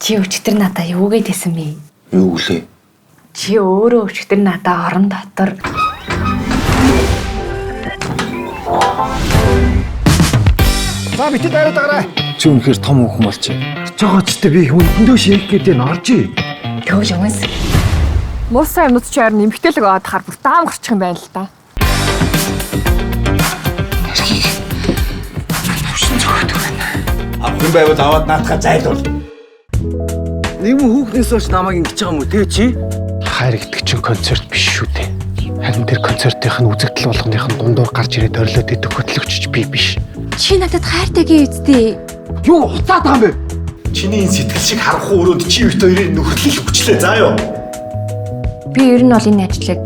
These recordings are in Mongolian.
Чи өчтөр надаа юу гээд хэлсэн бэ? Юу гэлээ? Чи өөрөө өчтөр надаа орон дотор За битэд дайраад агараа. Чи үнэхээр том хүүхэн болчих. Жогооч тэ би хүндэн шийх гэдэг нь оржий. төвл өмс. Муусан юмнууд чи харин эмгтээлэг аваад хаар бүр даам гарчих юм байна л да. Төвшин зөөгдөг байна. Авах юм байвал аваад наатахаа зайлуул. Нэгэн хүүхнээс хойш намайг ингэж байгаа юм уу те чи? Хайр гэдэг чинь концерт биш шүү дээ. Харин тэр концертынх нь үзэгдэл болгоных нь дундуур гарч ирээд орилоод идэх хөтлөгч би биш. Чи надад хайртай гээ үсттэй. Юу хуцаад байгаа юм бэ? Чиний энэ сэтгэл шиг харанхуй өрөөнд чи бит хоёрын нөхөрлөл хүчлээ заа юу. Би ер нь бол энэ ажлыг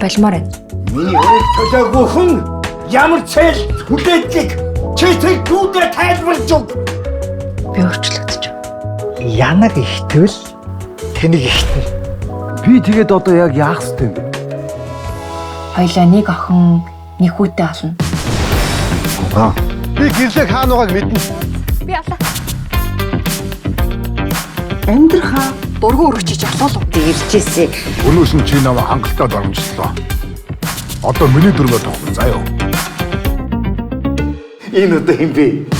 болмоор байна. Миний өрийг төлөөгүй хүн ямар цэл хүлээдлийг чи тэр дүүдээ тайлбарлаж өг. Би өөрчлөгдөж. Янаг ихтгэл тэнэг ихтэн. Би тэгээд одоо яг яах ёстой юм бэ? Хоёлаа нэг охин нэг хүүтэй олно. Би гэрлэг хаана байгааг мэднэ. Би алаа. Амьдрахаа дургу өргөчиж алуулав. Дэржээсээ. Өнөөс нь чи намайг хангалттай дарамжлаа. Одоо миний дөрмөө тоглоо заа юу. Энэ одоо юм бэ?